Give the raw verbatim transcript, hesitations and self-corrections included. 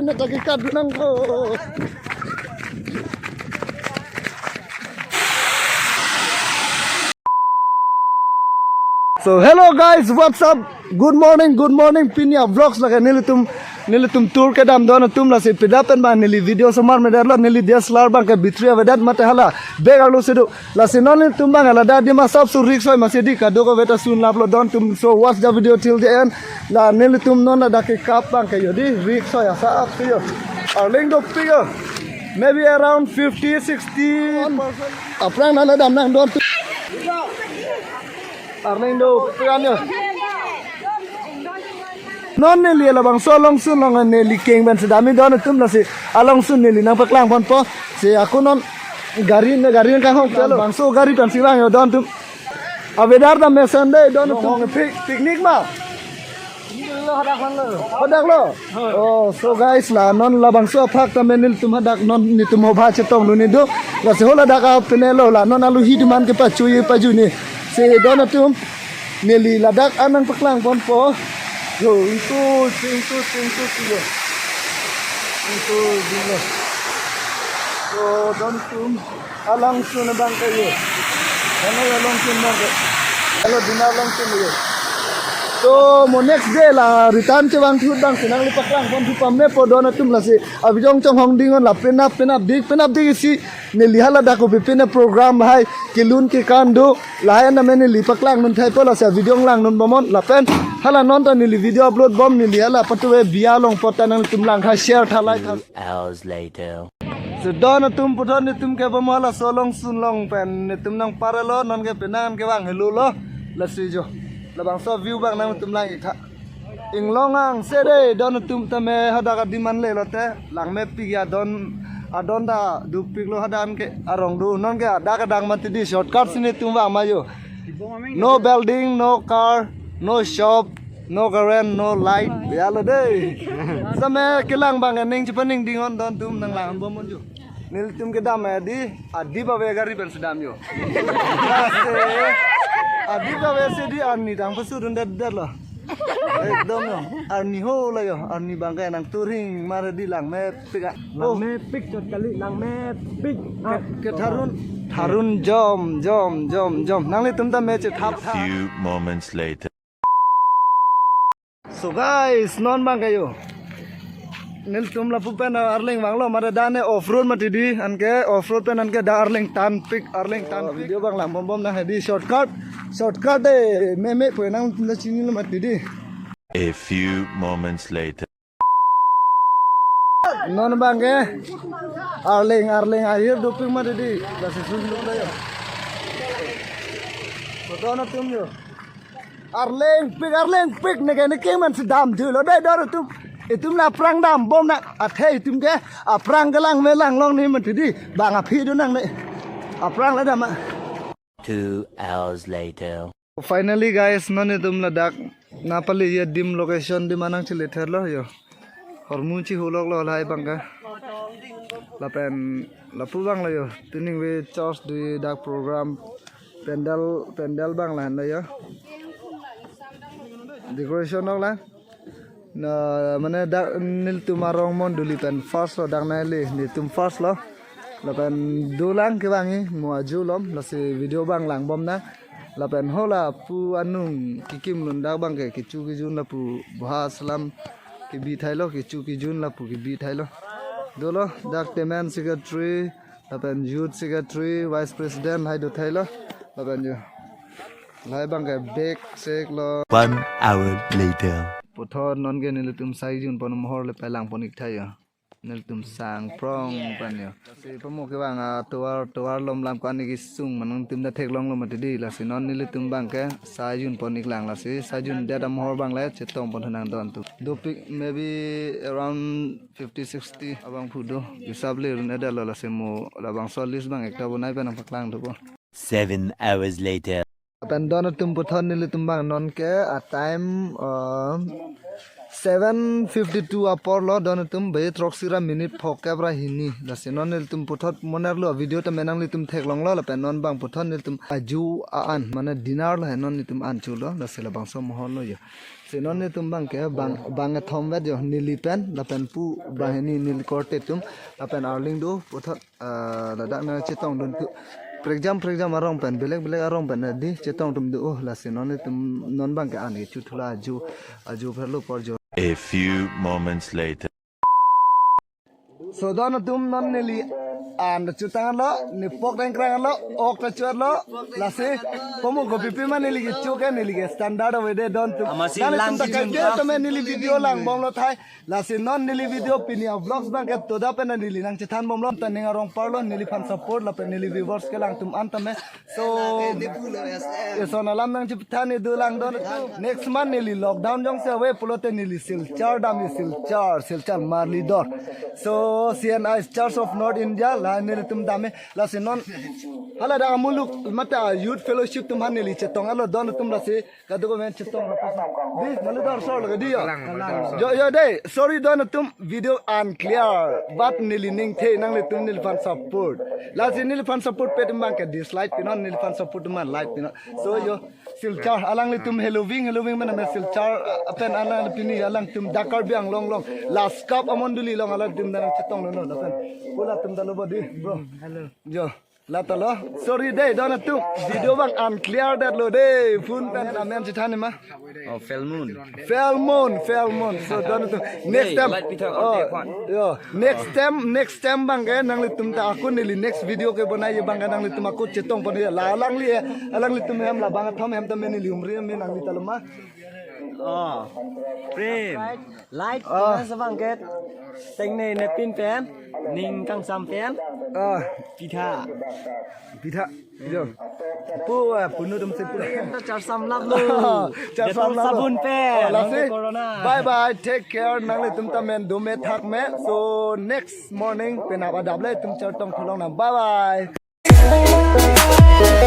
Lagi kadunang ko. So hello guys, what's up? Good morning, good morning. Pini a vlogs lake nelitum, nelitum tour kedam don atum, lasi pida pen ba neli video osomar medet lo, neli D S L R abang ke battery avedet mate hala bag arlo si do. Lasi non nelitum abang ladak adim asap su risk oi masi di kadokave ta sunlap lo don atum. So watch the video till the end. La nelitum non ladak kekap abang ke yo di risk oi asap si yo. Arleng dopik yo. Maybe around fifty, sixty percent. Aphrang nangdam nang don atum. Arleng dopik an yo. Non neli labangso alongsun along neli keng pen si dam-i don atum, lasi alongsun neli nangpaklang ponpo. Si ako non gari ne gari nangkanghong pelo. Labangso gari pen si vang yo don atum. A weather ta mesen de don atum. Pic-, picnic ma? Hadak lo. Oh, so guys, la non labangso aphak tame nelitum hadak non netum hobha chetong lo ni do. Lasi ho ladak a pene lo, la non aluhi duman kepachui pajuni. Si don atum, neli ladak an nangpaklang ponpo. Yo, ingtu, ingtu, ingtu, yo. Ingtu, ingtu. So don atum, alongsun abang ke yo. Ano alongsun abang ke. Alo dina alongsun yo. So mo next day la return chevang thut abang si nangli paklang ponthu pame po don atum, lasi abijong chonghong ding on la penap penap dik penap dik isi neli hala dak kopi pene program hai kelun kekan do lahai an tame neli paklang nun thai po, lasi video lang nun bomnon lapen hala non ta neli video upload bom, neli hala patu biya along apot ta nangtum lang tha, share tha, like tha. Hours later. So don atum, puthot netum ke bom halaso alongsun along pen netum nangpar lo, non ke penang kevang helo lo. Lasi jo, labangso view abang nangtum lang-ik tha. Inglong angse de don atum tame hadak adim an le lote langmepik ya don, adon ta dopik lo hadak an ke arong do, non ke hadak adang mati di shortcut si netum vang ma yo. No building, no car, no shop, no current, no light. Ya lo de. Tame kelang abang ke ning chepaningding on don atum, nanglang bom on jo. Nelitum kedam adi, adip ave gari pen si dam yo. Adip ave si di arni tang pasu dun det det lo. Ekdom yo, arni ho la yo, arni abang ke nang touring mar di langmepik a. Oh. Langmepik chot kali, langmepik. Ke, ke tharun, tharun jom, jom, jom, jom. Nanglitum tame chethap tha. Few moments later. So guys, non abang ke yo. Nelitum lapu pen Arleng vang lo, mate da ne off road mati di, anke off road pen anke da Arleng tanpik, Arleng tanpik. Video abang lang bom bom nang hedi shortcut, shortcut de, meme pu nangtum ta chini lo mati di. A few moments later. Non abang ke Arleng, Arleng ahir dopik mati di, lasi sun lo da yo. So don atum yo. Arleng pik, Arleng pik, ne ke ne keng man si dam thu lo dei don atum. Itum la aphrang dam bom nang, athe itum ke aphrang kelang me lang long ni mati di, bang aphi do nang ne. Aphrang la dam a. Two hours later. Finally guys, non itum ladak Napali ya dim location dim anang chile ther lo yo. Hormu chihulok lo lahai abang ke. Lapen lapu abang lo yo. Tuning ve church do dak program, pandal, pandal abang lahen lo yo. Decoration ok la. Na mane dak nelitum arong mondoli pen first lo, dak neli netum first lo. Lapen dolang kevangji mo aju lom, lasi video abang lang bom nang. Lapen ho lapu anung kekim lun dak abang ke kecho kejun lapu boha selam kebi thai lo, kecho kejun lapu kebi thai lo. Dolo dak temen secretary, lapen youth secretary, vice president hai do thai lo. Lapen yo, lahai abang ke bag sek lo. One hour later. Puthot non ke nelitum sai jun pon mohor le pelang pon-ik tha yo. Nelitum sang prong pen yo. Si pamo kevang atovar, tovar lom lam ko-an kesung ma nangtum ta theklong lo mati di, lasi non nelitum abang ke sai jun pon-ik lang, lasi sai jun det amohor abang le chetong pon thu nang don atum. Dopik maybe around fifty sixty abang phu do. Hisap le run ada lo, lasi mo labangso list abang ekta bonai pen nangpaklang thupo. Seven hours later. Lapen don atum, puthot nelitum abang non ke a time, uh, Seven fifty-two apor lo, don atum, baje throksi ra minute phokep ra hini. Lasi non nelitum puthot mo nerlo video tame nanglitum theklonglo, lapen non bang puthot nelitum aju a-an, mane dinner lo, non nelitum an chulo, lasi labangso mohon lo jo. Si non nelitum bang ke, bang, bang kethom vet jo, neli pen, lapen pu banghini neli korte atum, lapen arleng do, puthot, ah, ladak nangchetongdun tu. Prekjam, prekjam arong pen, belek, belek arong pen, di chetong atum do, oh, lasi non nelitum, non bang ke an ke chu thulo aju, aju pherlo apor jo. A few moments later. So don atum, non neli an ta chutanglo, nepok dengkranglo, ok ta chulo, lasi komo kopi pi ma neli kecho ke, neli ke standard ave de don atum. Amatsi nangtum lang ta kejun kaike bang. Tame neli video langbomlo thai. Lasi non neli video pini a-vlogs bang ke toda pen neli nangchethanbomlo, ta ning arong parlo neliphan support lapen neli viewers kelang atum an tame. So, eson alam nangchethan idu lang don. Next month neli lockdown jongsi ave pulote neli Silchar dam, Silchar, Silchar Marlidor. So, C N I Church of North India, la nelitum dam, lasi non hala dak amuluk mate a-youth fellowship atum aphan neli chetonglo don atum, lasi kadokave chetong rapo. Di, Marlidor sor lake di jo. Kalang, Marlidor sor. Jo, jo de, sorry don atum, video unclear. But neli ningthe nanglitum neliphan support. Lasi neliphan support pen atum bang ke dislike pinon, neliphan support atum bang like pinon. So jo, Silchar, alanglitum heloving, heloving mana me Silchar, ah, pen alang pini alangtum dak Karbi Anglong along, Laskap amondoli along alangtum nangchetonglo non, lapen. Pula atum ta lo bo di, bro. Hello. Jo. La ta lo. Sorry de, don atum. Video bang unclear det lo de. Phone pen amen chethan ma. Oh, Felmoon. Felmoon, Felmoon. So don atum. Next time. Light pitha, oh, contact one. Jo. Next time, next time bang ke nanglitum ta ako neli next video kebonai bang ke nanglitum ako chetongpon la alangli, alanglitum hem labang athom hem tame neli umri me nangli ta lo ma. Oh. Prem. Like, ah, comment, subscribe. Tengne nepin pen, ning kangsam pen. Ah. Pitha. Pitha. Jo. Pu, ah, punu atum si pu. Prem ta charsamlap lo. Charsamlap lo. Dettol sabun pen. Oh, lasi. Corona. Bye bye. Take care. Nanglitum ta men dome thak me. So next morning penap adap le atum chartong tholong nang. Bye bye.